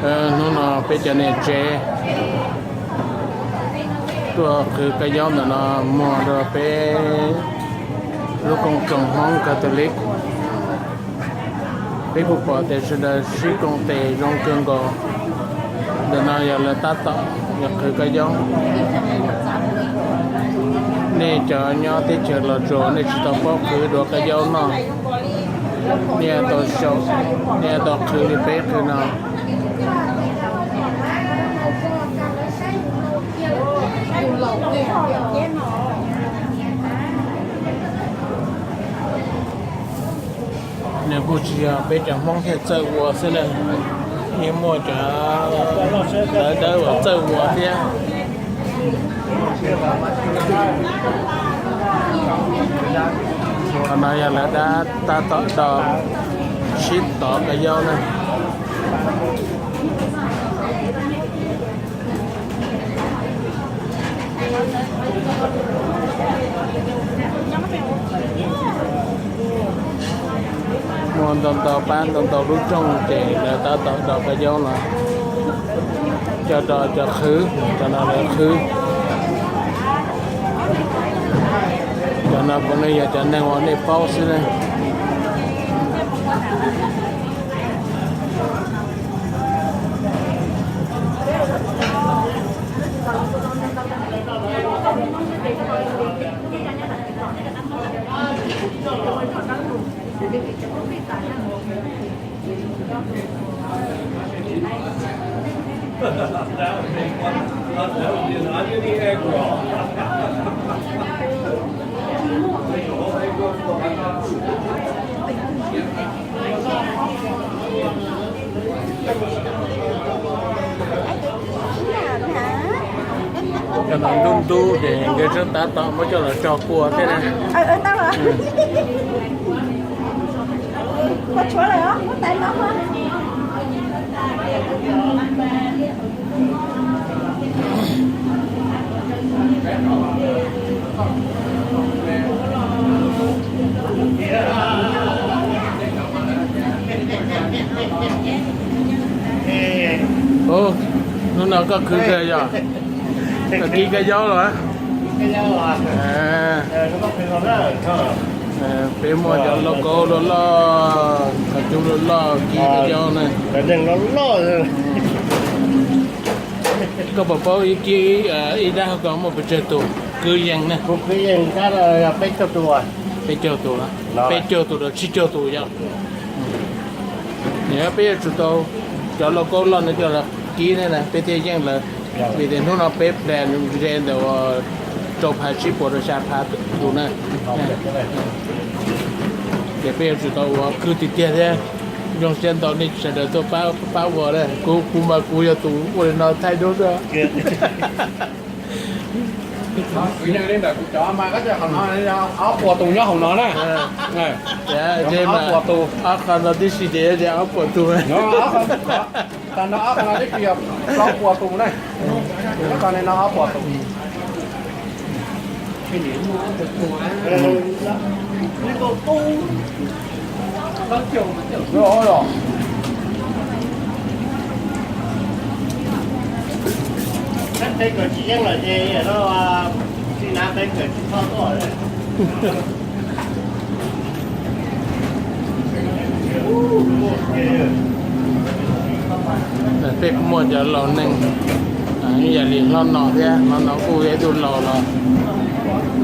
Hnub no peb cov niam tsev tuaj qhwv kab yaub ntawm no muag rau peb lub koom txoos Hmoob Catholic. Peb kuj pom tias sawv daws sib koom tes zoo kawg nkaus. Ntawm no yog lawv tab tom yuav qhwv kab yaub. Nej cov nyob teb chaws Los Tsuas nej tsis tau paub qhwv dua kab yaub noj, nej tau xyaum, nej tau qhwv li peb qhwv no. Nws kuj tsis yog peb cov Hmoob thiaj txawj ua xwb na, yeej muaj cov dawb dawb uas txawj ua thiab. Qhov no yog lawv tab tom do sib tov kab yaub na. Muaj ntau ntau pab ntau ntau lub rooj ces lawv tab tom do kab yaub no, cov do cov qhwv, cov no lawv qhwv. Cov no puav leej yog cov neeg uas nej paub xwb na. Cov no ntub ntub ces nkawd tseem tab tom muab coj los tso kua thiab na. Hnub no koj khwv kawg yog? Koj kib kab yaub los? Peb muaj cov lauj kaub loj loj, cov cub loj loj kib kab yaub na. Koj puas paub ib kib ib dab hauv ko muaj pes tsawg tus kwv yees na? Peb caug tus, peb caug tus los tsib caug tus yom. Yog peb yuav tsum tau cov lauj kaub loj no coj los kib thiab na peb thiaj yeej lawv, vim tias hnub no peb plan ze ntawm rau phav tsib puas rau xya phav tus na. Ces peb yuav tsum tau ua khwv tiag tiag thiab. Zoo siab ntau nej sawv daws tuaj pab ua na, kuv kuv mas kuv yog tus ua li no thaij duab xwb. Ob puas tus nyob hauv no na. Ob qho no tib si ces ob puas tus. Tag no ob qho no tib si yog plaub puas tus na. Ob qho no ob puas tus. Peb kuj muaj cov laus neeg ib yam li hlob no thiab, hlob no kuj ib tug laus los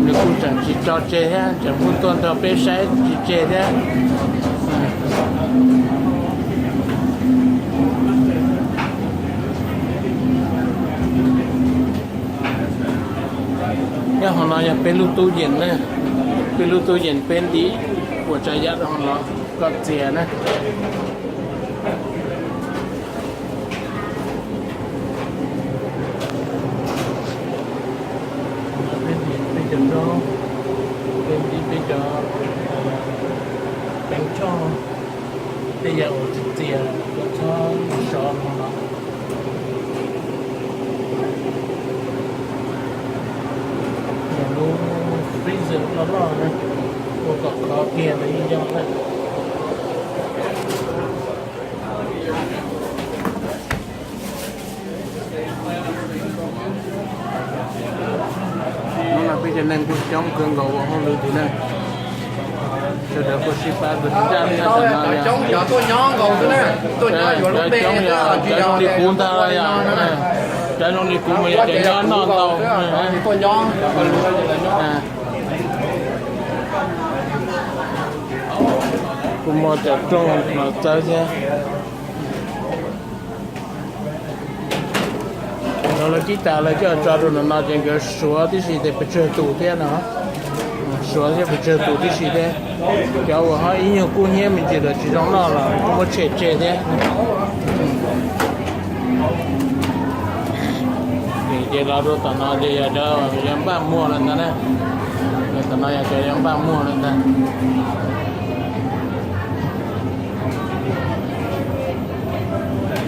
nws kuj tseem tsis tso tseg thiab, tseem kuj tuaj nrog peb saib tsis tseg thiab. Nyob hauv no yog peb lub tub yees na, peb lub tub yees peb ntim ua tsav yam rau hauv no kom txias na. Peb ntim peb cov zaub, peb ntim peb cov peev choj, tej yam uas txias txias kom txhob sov hauv no. Yog lub freezer loj loj na, ua kom khov kiag los yeej yog na. Neeg kuj coob kawg nkaus ua hauj lwm tim ne. Sawv daws kuj sib pab tus zaj li tam no. Cov coob yog cov zoo li kuv ntag yom. Cov zoo li kuv mas yog cov nyob noj ntau. Kuj muaj cov rooj los txawb thiab. No lawv kib tas lawv coj tso rau no no ces nkawd suav tib si tes pes tsawg tus thiab no. Suav thiab pes tsawg tus tib si thiab. Cov uas ho ib nyuag kub hnyiab me ntsis lawm tsis zoo noj los kuj muab tshem tseg thiab. Ces los rau tom no ces yog cov yog npaj muag lawm ntag na. Tom no yog cov yog npaj muag lawm ntag.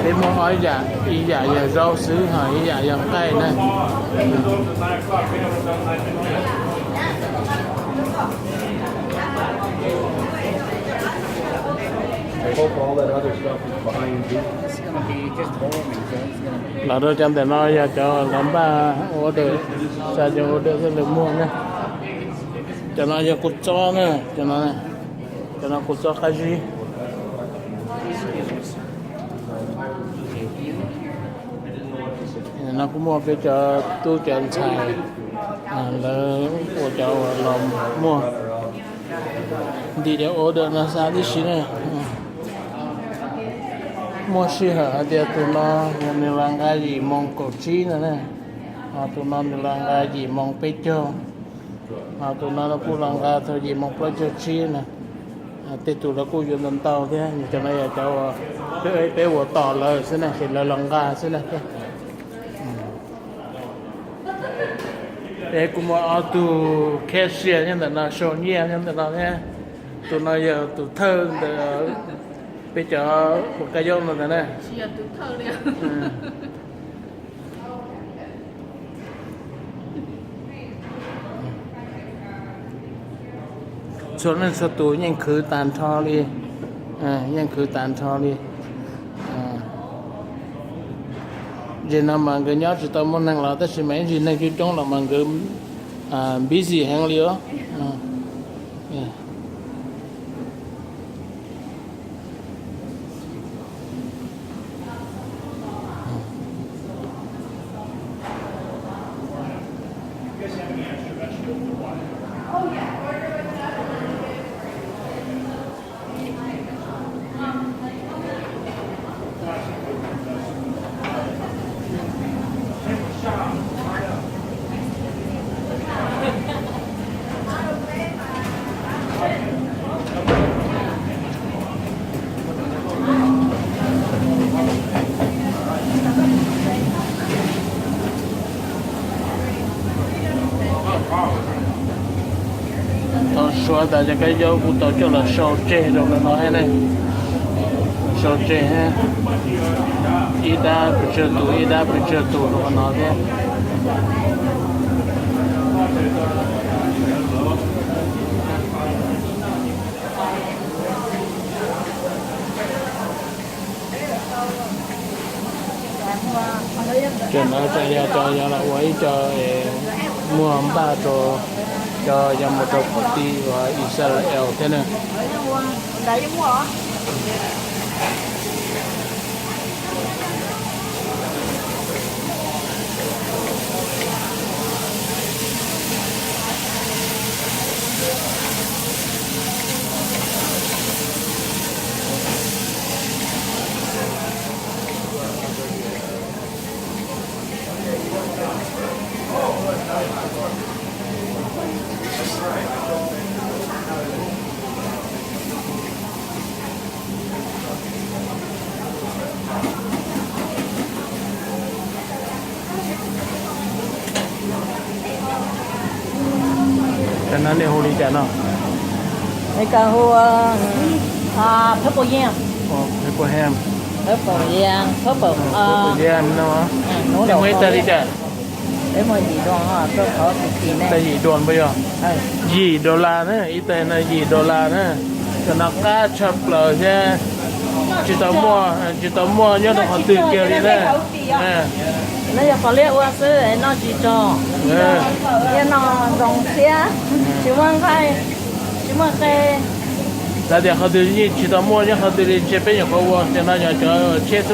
Peb muab ob yam, ib yam yog zaub xwb ho ib yam yog nqaij na. Los rau cov ntawm no yog cov lawv npaj ua dawm, xa cov ua dawm xwb lawv muag na. Cov no yog kua txob na, cov no, cov no kua txob qab zib. No kuj muaj peb cov tub cov ntxhais lawv ua cov uas los muag ntim cov order no xa tib si na. Muaj sij hawm hais tias tus no nws los nqa yim moos kaum tsib no na, ho tus no nws los nqa yim moos peb caug, ho tus no kuj los nqa thaum yim moos plaub caug tsib na. Tej tus lawv kuj yuav ntau ntau thiab, cov no yog cov uas peb ua tos lawv xwb na, ces lawv los nqa xwb na. Peb kuj muaj ob tug cashier nyob ntawm no, sau nyiaj nyob ntawm no thiab. Tus no yog tus thawj ntawm peb cov ua kab yaub no ntag na. Txhua leej txhua tus yeej khwv tag nrho li, yeej khwv tag nrho li. Zaum no mas nkawd nyob tsis tau muaj neeg los tab sis mas ib ntsis neeg coob coob los mas nkawd busy heev li os. Tau suav tas cov kab yaub kuj tau coj los sau tseg rau qhov no thiab ne. Sau tseg thiab, ib dab pes tsawg tus ib dab pes tsawg tus rau qhov no thiab. Cov no yog cov yog los ua ib co muag npaj rau cov yog mus rau pom ti uas Israel thiab na. Cov no nej hu li cas no? Purple yam. Purple yam. Purple yam no. Nej muaj ib tag li cas? Tag yim duas puas yog? Yim dollar na, ib tag no yim dollar na. Cov no qab tshaj plaws thiab tsis tau muaj, tsis tau muaj nyob rau qhov twg kiag li na. No yog qhov liab ua xwb, noj tsis tsog. Thiab no Zoo siab, tsis muaj nqaij, tsis muaj qe. Lawv tias qhov twg yeej tsis tau muaj nyob qhov twg li, ntshe peb nyuam qhuav ua tias no yog cov tsheb xwb.